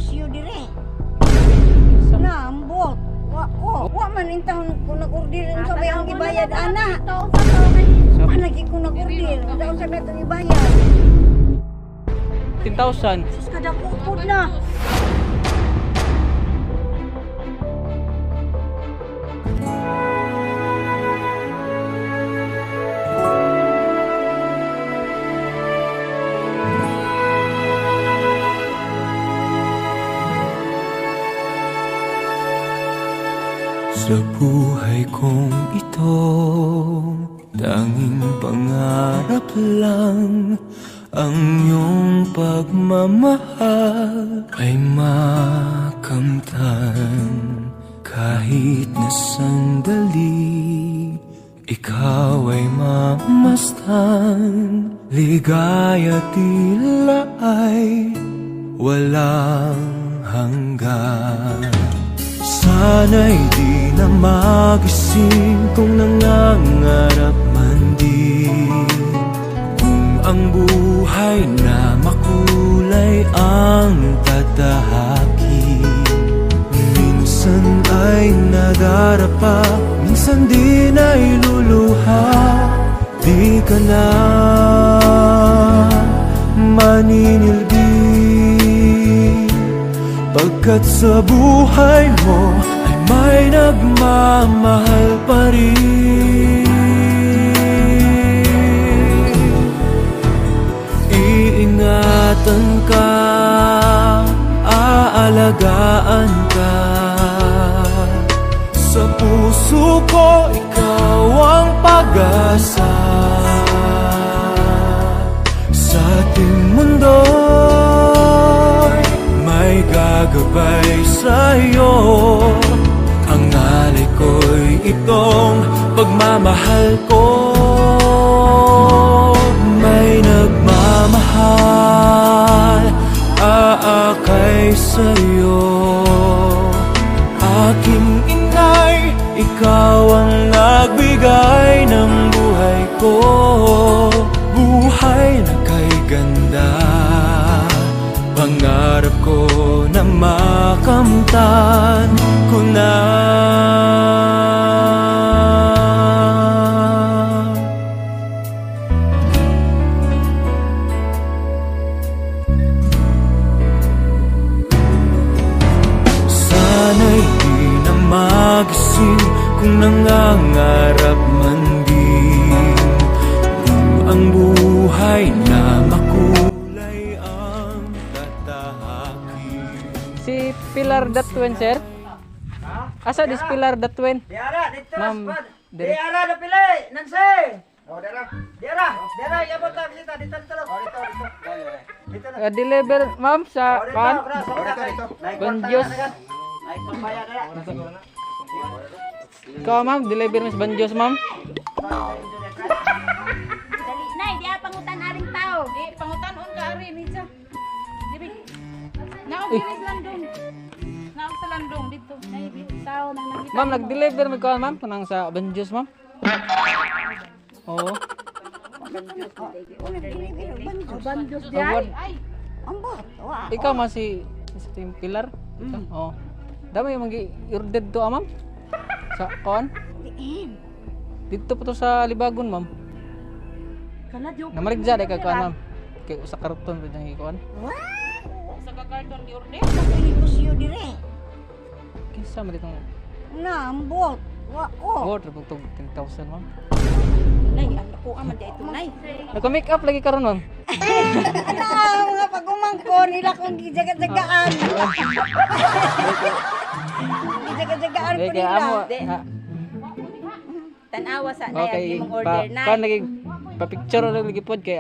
negosyo dire. Naambot. Wa ko. Wa man intawon ko nag-order unsa may ang gibayad ana. Wa lagi ko nag-order. Unsa may itong ibayad? 10,000. Sus, kadako pud na. Sa buhay kong ito, tanging pangarap lang ang iyong pagmamahal ay makamtan. Kahit na sandali, ikaw ay mamastan. Ligaya tila ay walang hanggan. Sana'y di na magising kung nangangarap man din. Kung ang buhay na makulay ang tatahakin. Minsan ay nadarapa, minsan din ay luluha. Di ka na maninilbi, pagkat sa buhay mo ay may nagmamahal pa rin. Iingatan ka, aalagaan ka. Sa puso ko, ikaw ang pag-asa. Sa ating mundo'y may gagabay sa'yo. Ang alay ko'y itong pagmamahal ko. May nagmamahal, aakay sa'yo. Aking inay, ikaw ang nagbigay ng buhay ko. Buhay na kay ganda, pangarap ko na makamtan ko na. Sana'y di na magising kung nangangarap man din. Kung ang buhay na makulay ang tatahakin. Si Pilar Datwen, sir? Asa dis Pilar Datwen? Diara, dito Ma'am, squad. dire. Diara na pili, Nancy. Oh, diara. Diara, diara, yabot ta bisita dito dito. Oh, dito dito. Dito na. Deliver, ma'am, sa Oh, dito, kan? bra, sa dito, dito. Banjos. Ay, pambaya na. Ikaw, ma'am, deliver Miss Banjos, ma'am. Dali, nay, di pangutan aring tao. Di pangutan on ka ari ni siya. Diri. Naog diri sa landong. Naog sa landong dito. Nay, di tao nang nakita. Ma'am, nag-deliver mi kuan, ma'am, kanang sa Banjos, ma'am. Oo. Banjos. Award. Ay, Ambot. Wa. Ikaw man si Team Pilar. Ikaw? Oo. Dami yung mag-order to, ah, ma'am. Sa kuan? Diin. Dito po to sa Libagon, ma'am. Namaligja dai ka kuan, ma'am. Kay usa karton pa diyang ikuan. sa ka karton gi order. Sa negosyo dire. Kinsa man ditong Naambot. Wa ko. order pag tug 10,000, ma'am. Nay, ang ako man di ito nay. Nagka-make up lagi karon, ma'am. Ana, mga pagumangkon nila kong gijaga-jagaan. Gijaga-jagaan Dai ko kay nila. amo. Ha, Tan-awa sa nay okay, ang imong pa, order nay. kuan lagi pa picture lagi pod kay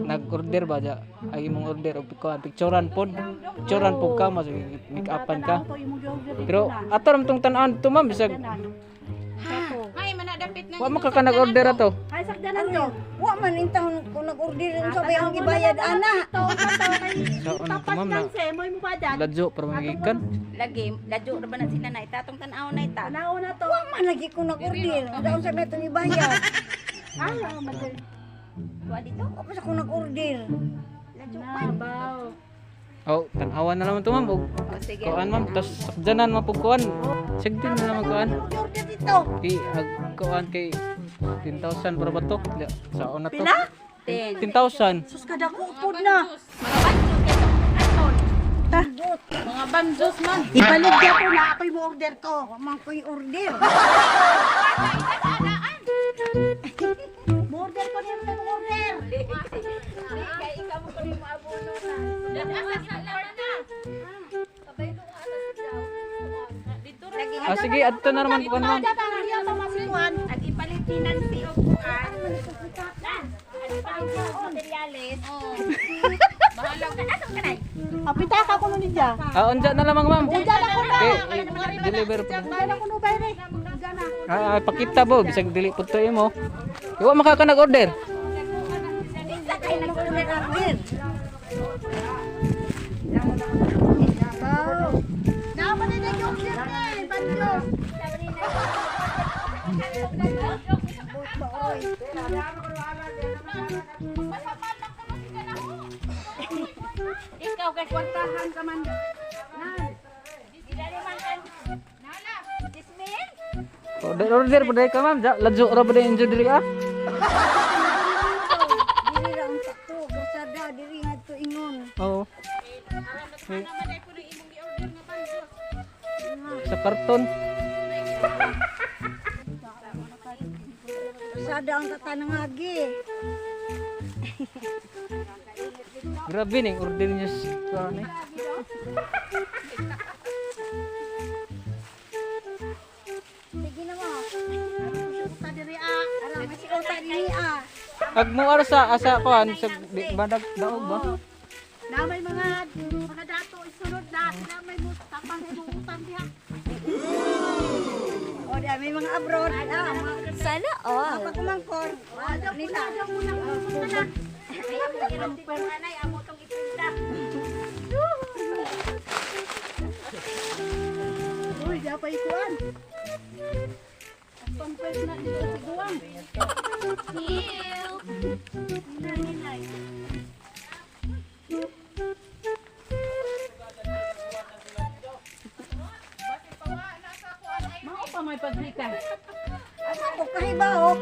nag-order ba ja ay imong order og kuan picturean pod. Picturean pod ka mas make upan ka. Pero ato ram tong tan-an to, ma'am, bisag Ay, mana dapit nang wa man ka ka nag-order ato. Ano? Wa man intawon ko nag-order unsa may ang gibayad ana. Sa ano to, ma'am, na ladyo para magikan. Lagi, ladyo ra ba na sila nay tatong tan-aw nay ta. Wa man lagi ko nag-order. Unsa may itong ibayad? Wa dito. Wa pa sa ko nag-order. Ladyo man. Oh, tan-awan na naman to, ma'am. Og Oh, sige. kuan, ma'am, tas sakjanan man pug kuan. Sigdin na naman kuan. Order dito. Di ag kuan kay 10,000 para ba to? Di, Sa na to. Pila? 10,000. Sus kada ko upod na. Mga banjos kay Anton. Mga banjos man. Ibalik ka po na ako'y mo order ko. Wa man ko'y order. Mo order ko niya mo order. Di kay ikaw mo kami mo abono na. Asa sa laman na. Dito ra. Ah, sige, adto na naman kuan, ma'am. Nag-ipalit ni Nancy og kuan. Nan, nag-ipalit siya og materyales. Bahala ka. Asa ka nay? Apita ka kuno niya. Ah, unja na lamang, ma'am. Unja na ko na. Kay, deliver po. Unja na kuno bayre. Unja na. Ah, ah, pakita bo, bisag dili pud to imo. Wa maka ka nag-order. Isa kay nag-order order. Naman na yung order ni banjo. Ikaw kay kwartahan ka man. Nan. Dili man kan. Nala. Dismil. Order order pud ka, ma'am. Ladyo ra ba injo diri ah? Diri ra ang sakto, grasada diri ngadto ingon. Oo. Sa karton. Grasada ang tatanangagi. Grabe ning order niyo sa kuan eh. Sige na mo. Uta diri ah. Ara masiuta diri ah. Ag mo ara sa asa kuan sa di, badag daog ba? Na may mga dato isunod na na may mo tapang imong utang diha. O di may mga abroad ah. Sana all. Pagkumangkor. Nila. Ay, amo irong anay amo tong ipinta. Uy, di pa ikuan. Pampers na dito sa duwang. Mao pa may pagrika. Asa ko kahibaw.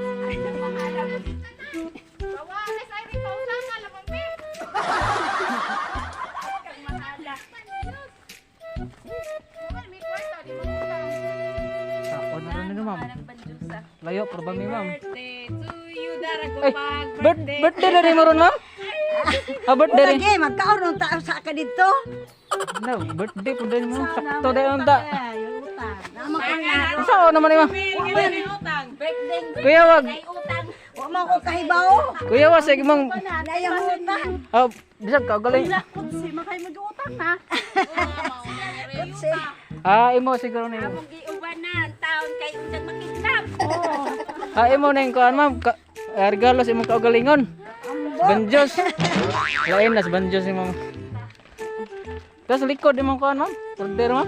Bawa na sa iri pausa ka lamang be. Kang mahala. Sa na ra nino, ma'am. Layo pero ba mi, ma'am? Birthday to you, Dara Ay, birthday na rin mo ron, ma'am? Ah, birthday rin. Lagi magkaon ang tao sa ka dito. No, birthday po din mo. Sakto din ta. Ay, utang. Nama ko na. Sa naman ni ma'am? Birthday Kuya wag. ay utang. Wa man ko kahibaw. Kuya wag sige mong Nayang utang. ah, bisag ka galing. Kutsi makay mag-utang na. Kutsi. Ah, imo siguro ni. Among giuban na ang taon kay unsang makidnap. Ah, imo na yung kuan, ma'am. Ka, ah, regalo sa imong kaugalingon. Banjos. Lain nas banjos ni ma'am. Tapos likod imong kuan, ma'am. Order, ma'am.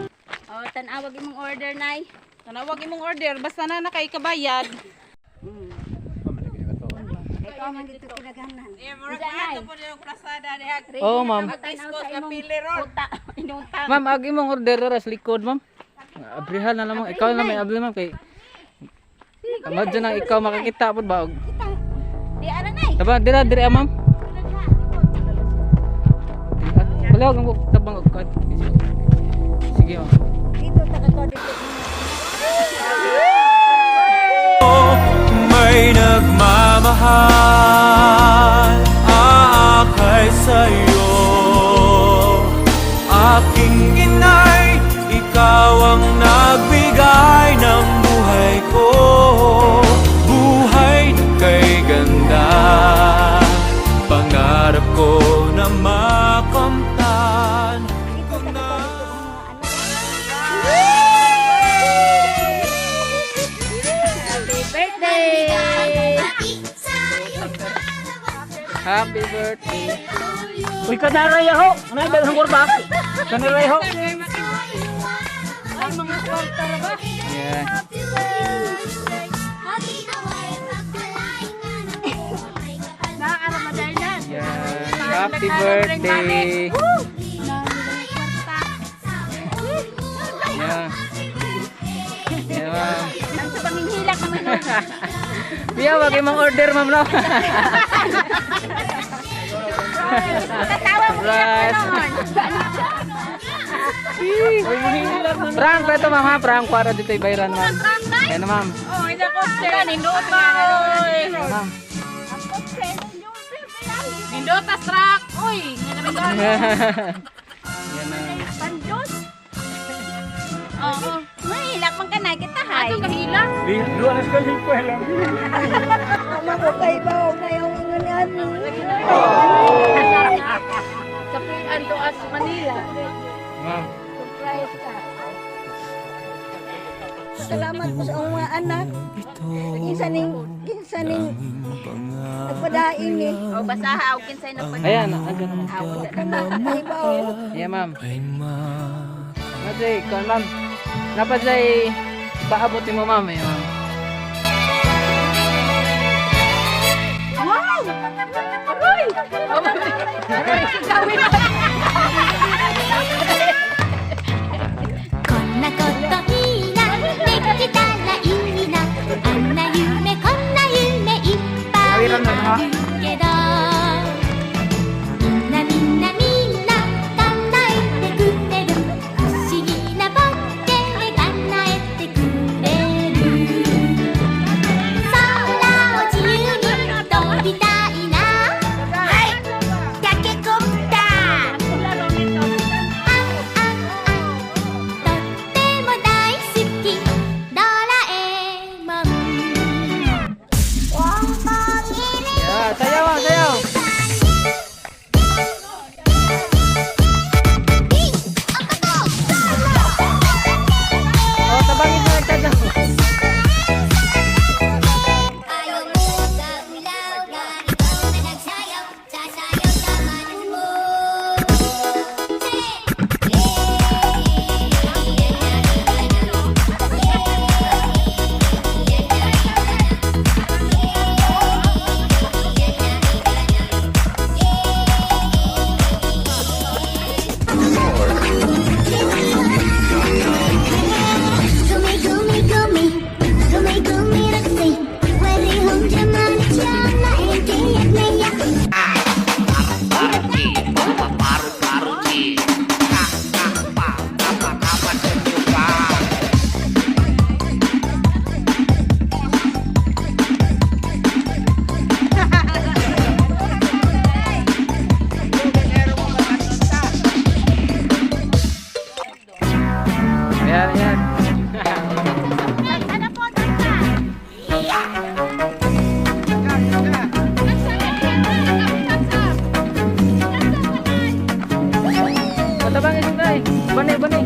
Oh, tan-awag imong order nay. Tanawag imong order basta na nakay kabayad. Ikaw man dito kinaganan. Oo, ma'am. Tanaw sa imong uta, inutang. Ma'am, ag imong order ra sa likod, ma'am. Abrihan na lamang. Ikaw na may abli, ma'am kay Madyo na ikaw makakita pud ba og. Di ara nay. Taba dira dira ma'am. Wala ang tabang og kuan. Sige, ma'am. Dito ta ka to dito. May nagmamahal Aakay sa'yo. Aking inay, ikaw ang nagbigay ng buhay ko. Buhay na kay ganda, pangarap ko na makamtan Dito ta ka to dito mga anak. Happy birthday. Happy birthday. Uy, kanaray ho. Ano yung daghang kurba? Kanaray ho. Ay mga kwarta ra ba? Yeah. Naara maday na. Yeah. Happy birthday. Biya, wag imong order, ma'am, no? Tatawa mo Surprise! Prank pa ito, ma'am, ha? Prank para dito ibayaran, ma'am. Ayan na, ma'am. Oh, ina kotse. Nindot nga. Ayan, ma'am. Nindot tas truck. Uy, nga naman doon. Yan na. Pandos. Oo. Mahilak man ka na kita hay. Ato kahila. Ama ko kay bawo na yung ingon ani. Sa Anto as Manila. Ma'am. Surprise ka. Salamat ko sa akong mga anak. Kinsa ning nagpadain ni. O basaha og kinsay nagpag. Ayan, ang ganun. Kay bawo. Yeah, ma'am. Kasi, ikaw, ma'am. Dapat sa'y paabot mo, ma'am. Eh, ma'am. Wow! Aroy! Aroy, gawin na. こんなこといいなできたらいいなあんな夢こんな夢いっぱいあるけどみんなみんなみんな叶えてくれる不思議なポッケで叶えてくれる空を自由に飛びたいなはいタケコプターあああとっても大好きドラえもん Yeah, sayaw, ma'am, sayaw. Oh, tabangin na nagtataw. Ayaw mo sa ulaw, ganito na nagsayaw, sasayaw sa mo. Gumi gumi gumi, gumi gumi raksi, wari hum jaman jana eke yakneya. Ayan, ayan. Sana po, tata. Patabangin mo na eh. Banay, banay.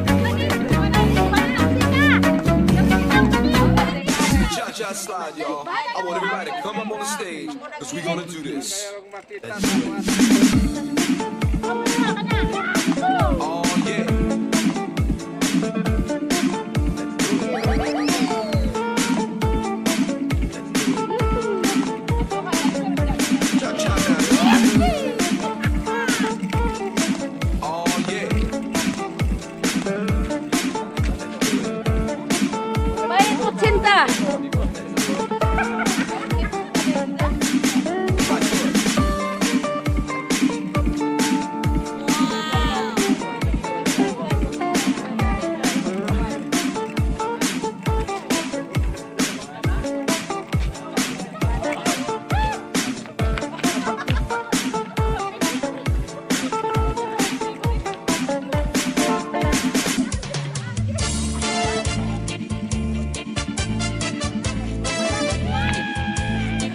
Cha cha slide, y'all. I want everybody to come up on the stage, 'cause we gonna do this. Oh, yeah. Cha cha now. Oh, yeah. Bay, 80.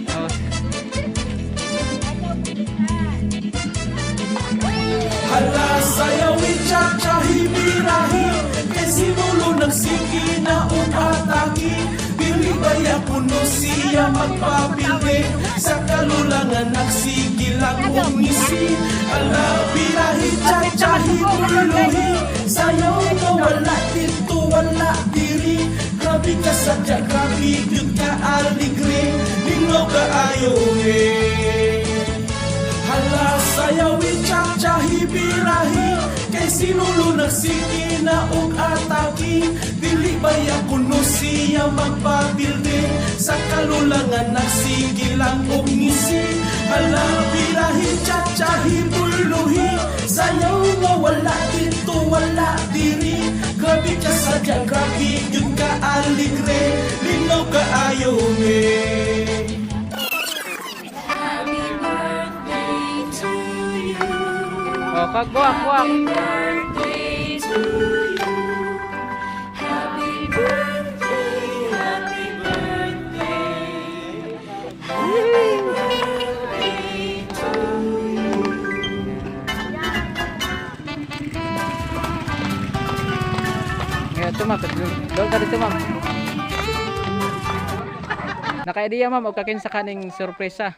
Oh. Hala sayawi cha-cha hibirahi Kay sinulo nagsige na umataki Dili baya kuno siya magpabili Sa kalulangan nagsige lang umisi Hala birahi cha-cha hibuluhi Sayaw na wala dito wala diri Grabe ka sadya grabe yun ka aligre Ningaw ka ayo eh. Hala sayawi cha-cha hibirahi Kay sinulo nagsige na og ataki Dili baya kuno. Siya magpabildi sa kalulangan, nagsige lang og ngisi. Hala, birahi, tsatsahi, buluhi, sayaw nga wala dito, wala diri. Grabe ka sadya, grabe yun ka aligre, linaw ka ayaw me. Oh, kag buwak, buwak. Ngayon, ito ma'am. Doon ka dito, ma'am. Naka-idea, ma'am, o kakinsa ka ning sorpresa.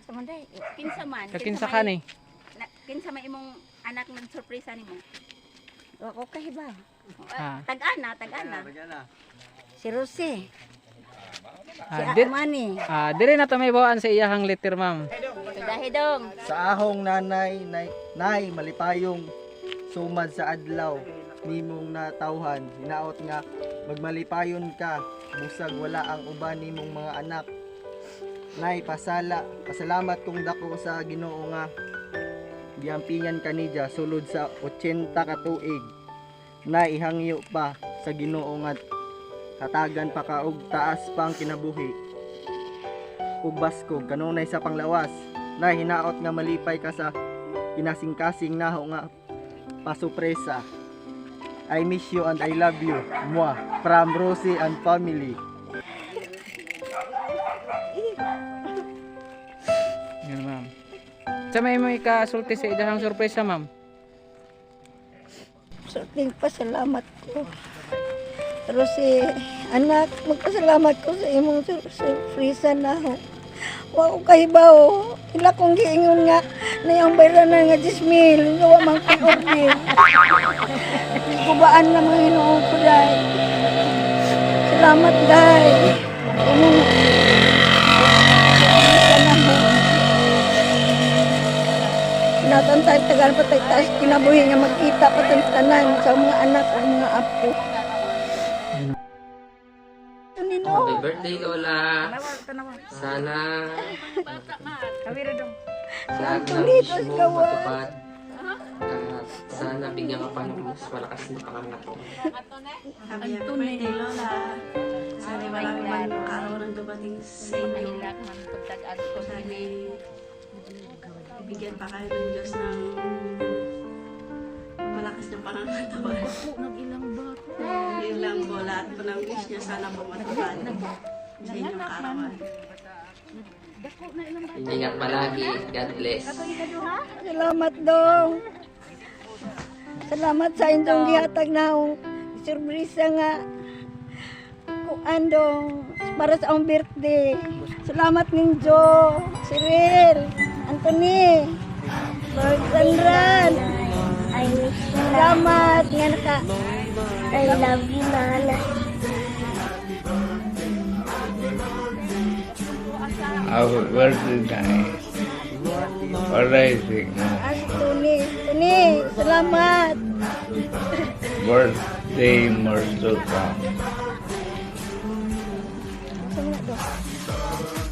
Samanday, kinsa man. Kakinsa ka ni. Kinsa may imong anak nagsurpresa nimo? Wa ko kahibaw. Ah. Tag-ana, tag-ana. Si Rosie. Si Ah, di, Amani. ah, dili na to may bawaan sa iyahang letter, ma'am. Dahidong. Sa ahong nanay, nay, nay malipayong sumad sa adlaw nimong natawhan, hinaot nga magmalipayon ka busag wala ang uban nimong mga anak. Nay, pasalamat kong dako sa Ginoo nga giampingan kanija sulod sa 80 ka tuig. Nay, ihangyo pa sa Ginoo nga hatagan pa ka og taas pang kinabuhi ug baskog kanunay sa panglawas. Nay, hinaot nga malipay ka sa kinasingkasing naho nga pasupresa. I miss you and I love you. Mwah. From Rosie and family. Yan, ma'am. Sa may may kasulti sa iyahang sorpresa, ma'am. Sorting pasalamat ko. Rosie, anak, magpasalamat ko sa imong surpresa na ho. Wa ko kahibaw. Ila kong giingon nga na yung bayranan nga 10,000. Nga wa man kong order. Gubaan na mga Ginoo ko, day. Salamat, day. Imong surpresa na ho. Natantay tagal pa tayo taas kinabuhi nga magkita pa tayong tanan sa mga anak o mga apo. Nino. Happy birthday, Lola. Sana lahat ng wish mo matupad. At sana bigyan ka pa ng mas malakas na pangangatawan. Happy birthday, Lola. Sana marami man araw nang dumating sa inyo. Sana bigyan pa kayo ng Diyos ng malakas na pangangatawan. Yun lang po, lahat po ng wish niya sana po matupad sa inyong kaarawan. Ingat palagi. God bless. Salamat dong. Salamat sa inyong gihatag na akong surpresa nga kuan dong para sa akong birthday. Salamat ninyo, Cyril, Anthony, Lord Sandran. Salamat nga naka I love you, Nana. Happy birthday, Nay. Parising Ah, si Tony. Tony, salamat. Birthday more to come. Saan na dong?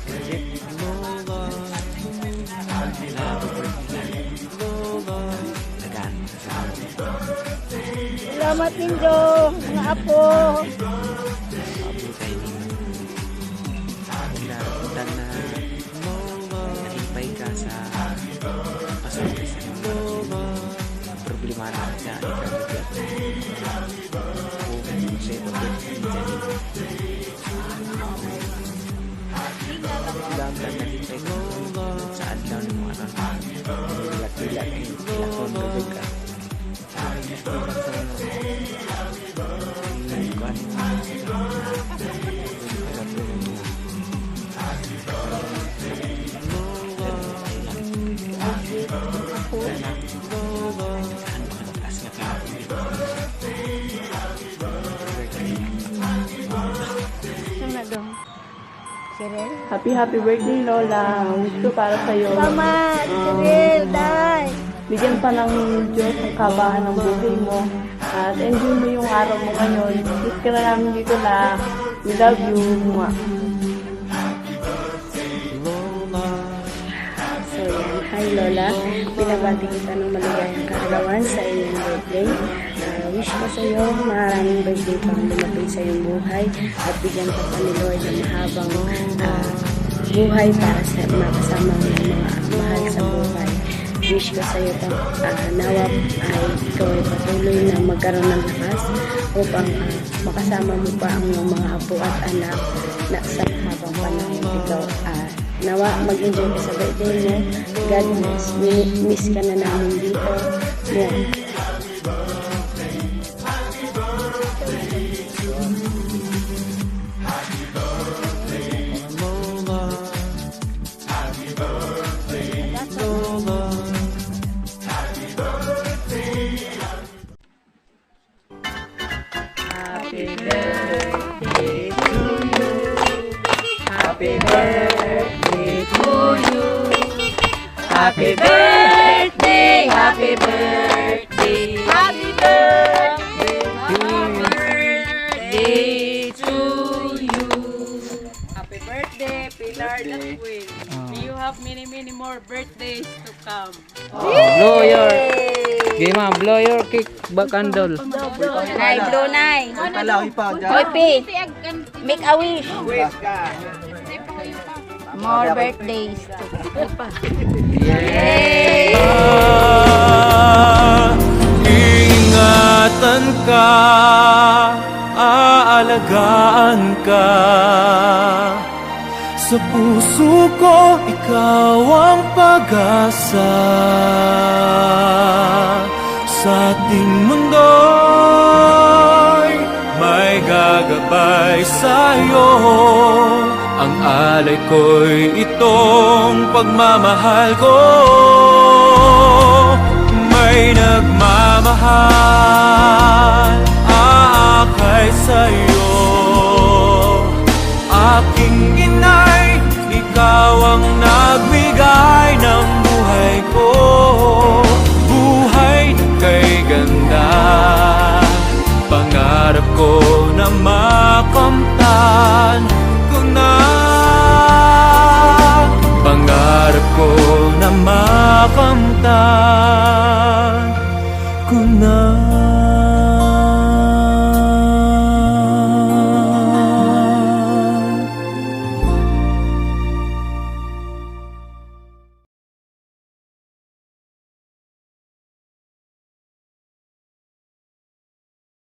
Salamat ninyo, mga apo. Na nalipay ka sa pasurpresa ng problema na sa ikaw kung sa ito Gamtan nalipay ka sa adlaw ng mga aron nilak-ilak ay ilakon gagawin ka. Saan na dong? Cyril? Happy, happy birthday, Lola. Wish ko para sa'yo. Salamat, Cyril, day. Bigyan pa ng Diyos ang kabahan ng buhay mo. At enjoy mo yung araw mo ngayon. Miss ka na namin dito, La. We love you. Mwah. So yan, hi Lola. Binabati kita ng maligayang kaarawan sa iyong birthday. Wish ko sa iyo maraming birthday pang dumating sa iyong buhay at bigyan ka pa ni Lord ng mahabang buhay para sa makasama mo ng mga mahal sa buhay. Wish ko sa iyo nawa ay ikaw ay patuloy na magkaroon ng lakas upang makasama mo pa ang iyong mga apo at anak na sa mahabang panahon. Ikaw, nawa mag-enjoy ka sa birthday mo. God bless. Miss ka na namin dito. Mwah. Happy birthday to you. Happy birthday to you. Happy birthday, happy birthday, happy birthday, birthday to you. Happy birthday, Pilar the Queen. May you have many, many more birthdays to come. Blow your Okay, ma'am, blow your cake ba candle. Nay, blow nay. Uy, pala, uy pa. Hoy, P. Make a wish. More birthdays to Ingatan ka, aalagaan ka. Sa puso ko, ikaw ang pag-asa. Sa ating mundo'y may gagabay sa'yo. Ang alay ko'y itong pagmamahal ko. May nagmamahal, aakay sa'yo. Aking inay, ikaw ang nagbigay ng buhay ko. Buhay na kay ganda. Pangarap ko na makamtan ko na. Pangarap ko na makamtan